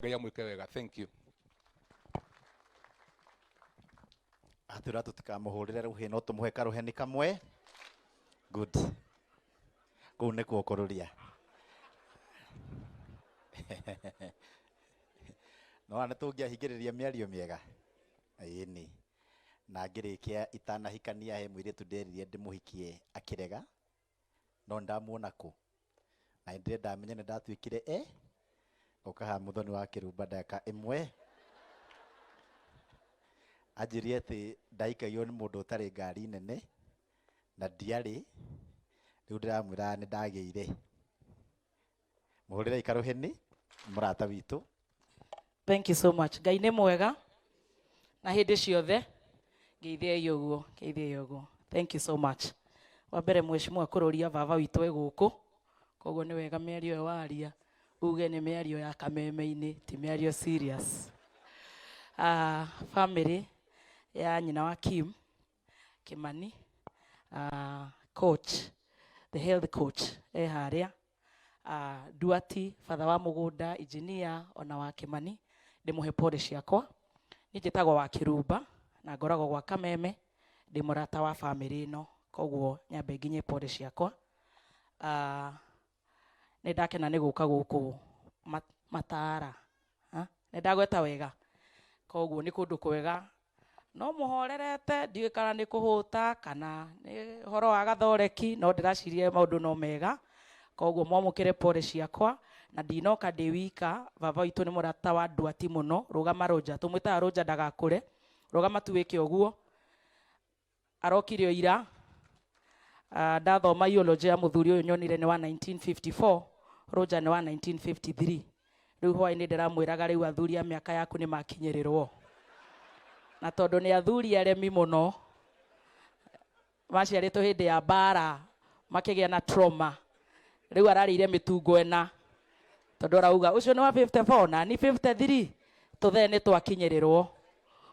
Ngai amwĩke wega. Thank you. Atwĩra tũtikamũhũrĩre rũhĩ no tũmũhe karũheni kamwe. Good. Kũu nĩkuo kũrũria. No nĩ tũngĩahingĩrĩria mĩario mĩega. Ĩni. Na ngĩrĩkia itanahikania he mũirĩtu nderire ndĩmũhikie akĩrega. No ndamuona kũ? Na nĩ ndĩrenda amenye nĩ ndatuĩkire e. Ũka haha Mũthoni wa Kĩrumba ndagĩka ĩmwe. Anjĩrire atĩ ndahikagio nĩ mũndũ ũtarĩ ngari nene na ndiarĩ. Rĩu ndĩramwĩra nĩ ndagĩire. Mũhũrĩrei karũheni mũrata witũ. Thank you so much. Ngai nĩ mwega na hĩndĩ ciothe. Ngeithiei ũguo, ngeithiei ũguo. Thank you so much. Wa mbere mheshimiwa kũrũria baba witũ e gũkũ. Koguo nĩ wega mĩario ĩyo waria uge nĩ mĩario ya kameme-inĩ ti mĩario serious. Family ya nyina wa Kim Kimani, coach, the health coach e harĩa. Duati batha wa mũgũnda, engineer ona wa Kimani, ndĩmũhe pole ciakwa. Niĩ njĩtagwo wa Kĩrumba na ngoragwo gwa Kameme, ndĩ mũrata wa family ĩno, koguo nyambe nginye pole ciakwa. Nĩ ndakena nĩ gũka gũkũ Matara. Nĩ ndagweta wega. Koguo nĩ kũndũ kwega, no mũhorerete, ndiũĩ kana nĩ kũhũta kana nĩ ũhoro wa gathoreki, no ndĩraciria maũndũ no mega. Koguo mwamũkĩre pole ciakwa, na ndinoka ndĩ wika. Baba witũ nĩ mũrata wa Nduati mũno, rũgama Rũnja, tũmwĩtaga Rũnja ndagakũre, rũgama tu wĩke ũguo. Arokire o ira. Ndathoma eulogy ya mũthuri ũyũ nyonire nĩ wa 1954, Rũnja nĩ wa 1953. Rĩu hwaĩ-inĩ ndĩramwĩraga rĩu athuri a mĩaka yaku nĩ makinyĩrĩrwo. Na tondũ nĩ athuri aremi mũno, maciarĩtwo hĩndĩ ya mbara, makĩgĩa na trauma. Rĩu ararĩire mĩtungo ĩna, tondũ arauga ũcio nĩ wa 54 na ni 53, tũthee nĩ twakinyĩrĩrwo.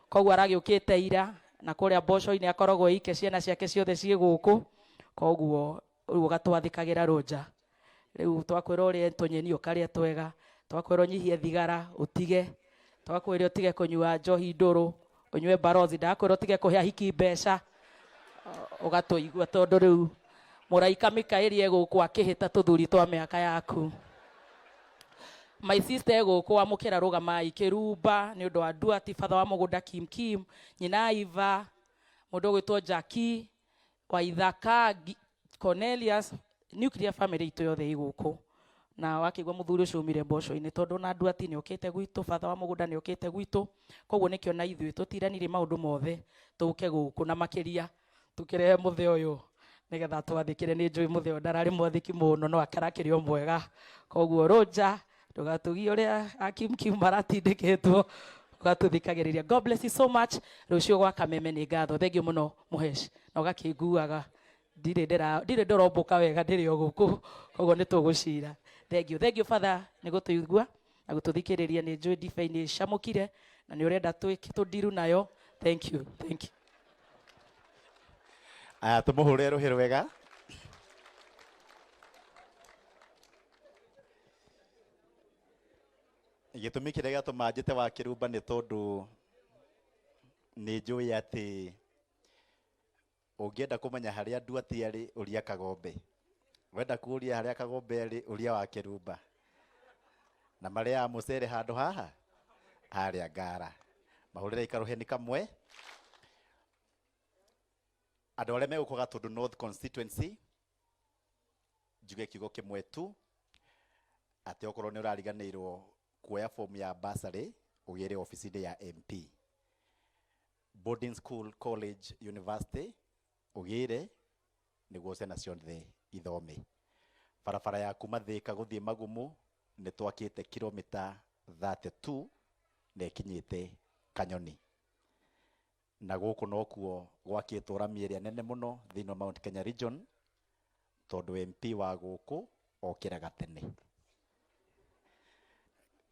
Koguo aragĩũkĩte ira, na kũrĩa mboco-inĩ akoragwo ike, ciana ciake ciothe ciĩ gũkũ. Koguo rĩu ũgatwathĩkagĩra Rũnja. Rĩu twakwĩra ũrĩe tũnyeni ũkarĩa twega, twakwĩra ũnyihie thigara ũtige, twakwĩra ũtige kũnyua njohi ndũrũ, ũnyue barothi, ndakwĩra ũtige kũhe ahiki mbeca, ũgatũigua tondũ rĩu mũraika Mikaeli egũkũ akĩhĩta tũthuri twa mĩaka yaku. My sister egũkũ amũkĩra rũgamai Kĩrumba nĩ ũndũ wa Duati, batha wa mũgũnda Kim Kim, nyina Iva, mũndũ ũgwĩtwo Jackie, Waithaka, Cornelius, nuclear family itũ yothe ĩ gũkũ. Na wakĩigua mũthuri ũcio umire mboco-inĩ tondũ na Nduati nĩ okĩte gwitũ, batha wa mũgũnda nĩ okĩte gwitũ, koguo nĩkĩo na ithuĩ tũtiranire maũndũ mothe tũke gũkũ na makĩria tũkĩrehe mũthee ũyũ nĩgetha twathĩkĩre. Nĩ njũĩ mũthee ũyũ ndararĩ mwathĩki mũno no akarakĩrĩ o mwega, koguo Rũnja ndũgatũgie ũrĩa Akim Kim maratindĩkĩtwo ũgatũthikagĩrĩria. God bless you so much. Rũciũ gwa Kameme nĩ ngatho. Thank you mũno Mũhesh, na ũgakĩnguaga ndirĩ ndĩrombũka wega, ndĩrĩ o gũkũ, koguo nĩ tũgũcira. Thank you, thank you father nĩ gũtũigua na gũtũthikĩrĩria. Nĩ njũĩ ndibei nĩ ĩcamũkire na nĩ ũrenda tũndiru nayo. Thank you, thank you. Aya, tũmũhũrĩre rũhĩ rwega. Gĩtũmi kĩrĩa gĩatũma njĩte wa Kĩrumba nĩ tondũ nĩ njũĩ atĩ ũngĩenda kũmenya harĩa Nduati arĩ, ũria Kagombe. Wenda kũũria harĩa Kagombe arĩ, ũria wa Kĩrumba. Na marĩaga mũcere handũ haha harĩa Ngara. Mahũrĩre karũheni kamwe. Andũ arĩa megũkũ Gatũndũ North constituency, njuge kiugo kĩmwe tu, atĩ okorwo nĩ ũrariganĩirwo kuoya fomu ya bursary, ũgĩre obici-inĩ ya MP. Boarding school, college, university, ũgĩre nĩguo ciana ciothe ithome. Barabara ya kuma Thĩka gũthiĩ Magumu nĩ twakĩte kilomita 32 na ĩkinyĩte Kanyoni. Na gũkũ nokuo gwakĩtwo rami ĩrĩa nene mũno thĩinĩ wa Mount Kenya region, tondũ MP wa gũkũ okĩraga tene.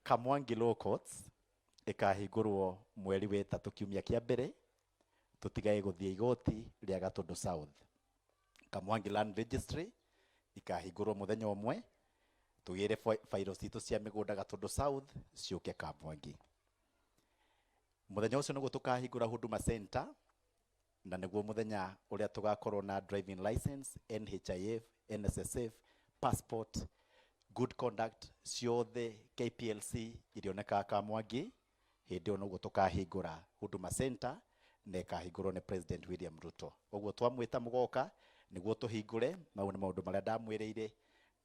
Kamwangi Law Courts ĩkahingũrwo mweri wa ĩtatũ kiumia kĩa mbere, tũtigae gũthiĩ igoti rĩa Gatũndũ South. Kamwangi Land Registry ikahingũrwo mũthenya ũmwe, Tũgĩre fairo citũ cia mĩgũnda Gatũndũ South ciũke Kamwangi. Mũthenya ũcio nĩguo tũkahingũra Huduma Center, na nĩguo mũthenya ũrĩa tũgakorwo na driving license, NHIF, NSSF, passport, good conduct ciothe, KPLC irionekaga Kamwangi. Hĩndĩ ĩyo noguo tũkahingũra Huduma Center, na ĩkahingũrwo nĩ President William Ruto. Ũguo twamwĩta mũgoka nĩguo tũhingũre. Mau nĩ maũndũ marĩa ndamwĩrĩire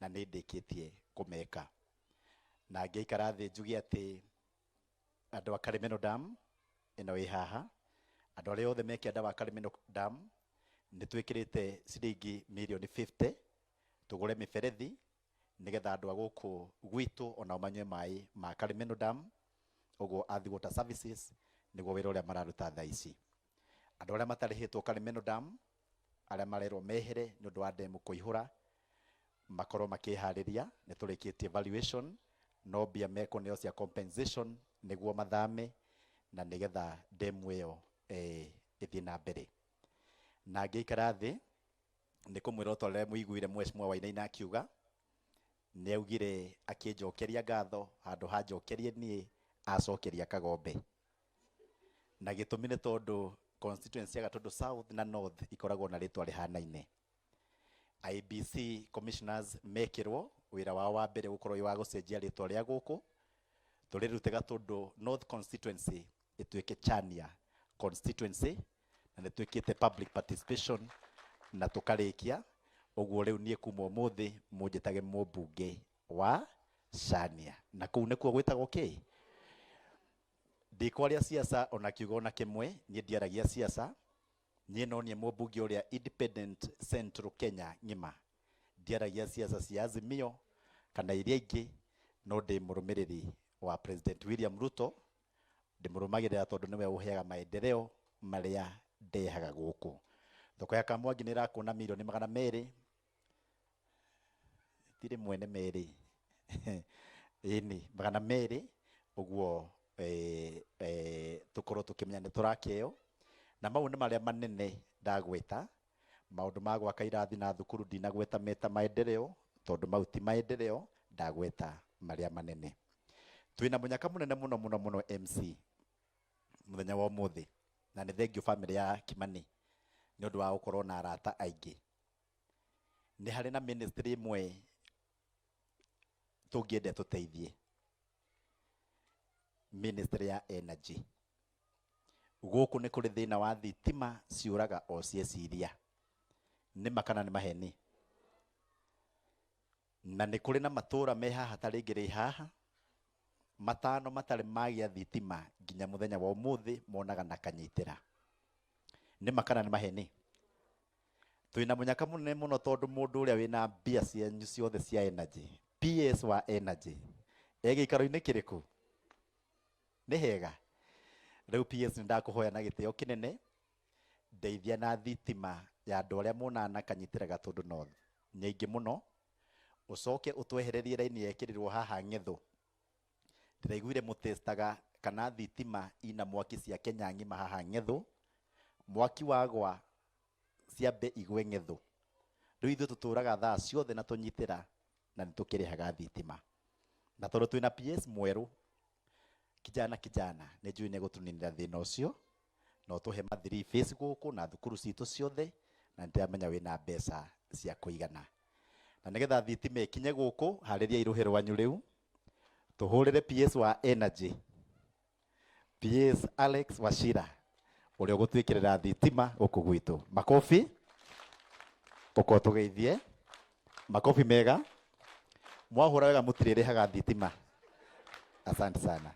na nĩ ndĩkĩtie kũmeka. Na ngĩikara thĩ njuge atĩ andũ a Karimeno Dam ĩno ĩ haha, andũ arĩa othe me kĩanda wa Karimeno Dam, nĩ twĩkĩrĩte ciringi mirioni 50 tũgũre mĩberethi nĩgetha andũ a gũkũ gwitũ onao manyue maĩ ma Karimeno Dam. Ũguo Athi Water Services nĩguo wĩra ũrĩa mararuta thaa ici. Andũ arĩa matarĩhĩtwo Karimeno Dam, arĩa marerwo mehere nĩ ũndũ wa demu kũihũra, makorwo makĩharĩria. Nĩ tũrĩkĩtie valuation, no mbia mekũneo cia compensation nĩguo mathame na nĩgetha demu ĩyo ĩthiĩ na mbere. Na ngĩikara thĩ nĩ kũmwĩra ũta ũrĩa mũiguire Mheshimiwa Wainaina akiuga, nĩ augire akĩnjokeria ngatho, handũ ha njokerie niĩ acokeria Kagombe. Na gĩtũmi nĩ tondũ constituency ya Gatũndũ South na North ikoragwo na rĩtwa rĩhanaine. IEBC commissioners mekĩrwo wĩra wao wa mbere gũkorwo wĩ wa gũcenjia rĩtwa rĩa gũkũ, tũrĩrute Gatũndũ North constituency ĩtuĩke Chania constituency, na nĩ twĩkĩte public participation na tũkarĩkia. Ũguo rĩu niĩ kuma ũmũthĩ mũnjĩtage mũmbunge wa Chania, na kũu nĩkuo gwĩtagwo kĩ. Ndikwaria siasa ona kiugo ona kĩmwe, niĩ ndiaragia siasa. Niĩ no niĩ mũmbunge ũrĩa independent Central Kenya ng'ima. Ndiaragia siasa cia Azimio kana iria ingĩ, no ndĩ mũrũmĩrĩri wa President William Ruto. Ndĩmũrũmagĩrĩra tondũ nĩwe ũheaga maendeleo marĩa ndehaga gũkũ. Thoko ya Kamwangi nĩ ĩrakwo na mirioni 200, ti rĩmwe nĩ merĩ, ĩni 200. Ũguo tũkorwo tũkĩmenya nĩ tũrakeo. Na mau nĩ marĩa manene ndagweta. Maũndũ ma gwaka irathi na thukuru ndinagweta meta maendeleo, tondũ mau ti maendeleo, ndagweta marĩa manene. Twĩna mũnyaka mũnene mũno mũno mũno, MC, mũthenya wa ũmũthĩ, na nĩ thank you family ya Kimani nĩ ũndũ wa gũkorwo na arata aingĩ. Nĩ harĩ na ministry ĩmwe tũngĩenda tũteithie, ministry ya energy. Gũkũ nĩ kũrĩ thĩna wa thitima ciũraga o cieciria. Nĩ ma kana nĩ maheni? Na nĩ kũrĩ na matũra me haha, ta rĩngĩ rĩ haha matano matarĩ magĩa thitima nginya mũthenya wa ũmũthĩ, monaga na kanyitĩra. Nĩ ma kana nĩ maheni? Twĩna mũnyaka mũnene mũno tondũ mũndũ ũrĩa wĩna mbia cianyu ciothe cia energy, PS wa energy, e gĩikaro-inĩ kĩrĩkũ? Nĩ hega. Rĩu PS, nĩ ndakũhoya na gĩtĩo kĩnene, ndeithia na thitima ya andũ arĩa monaga na kanyitĩra Gatũndũ North nyingĩ mũno. Ũcoke ũtwehererie raini yekĩrirwo haha ng'ethũ. Ndĩraiguire mũtestaga kana thitima ina mwaki cia Kenya ng'ima haha ng'ethũ, mwaki wagwa ciambe igwe ng'ethũ. Rĩu ithuĩ tũtũraga thaa ciothe na tũnyitĩra na nĩ tũkĩrĩhaga thitima. Na tondũ twĩna PS mwerũ, kijana kijana, nĩ njũĩ nĩ egũtũninĩra thĩna ũcio na ũtũhe ma three phase gũkũ na thukuru citũ ciothe, na nĩndĩramenya wĩna mbeca cia kũigana. Na nĩgetha thitima ĩkinye gũkũ, harĩriai rũhĩ rwanyu rĩu tũhũrĩre PS wa energy, PS Alex Wachira, ũrĩa ũgũtwĩkĩrĩra thitima gũkũ gwitũ. Makobi, ũkorwo tũgeithie makobi mega. Mwahũra wega, mũtirĩrĩhaga thitima. Asante sana.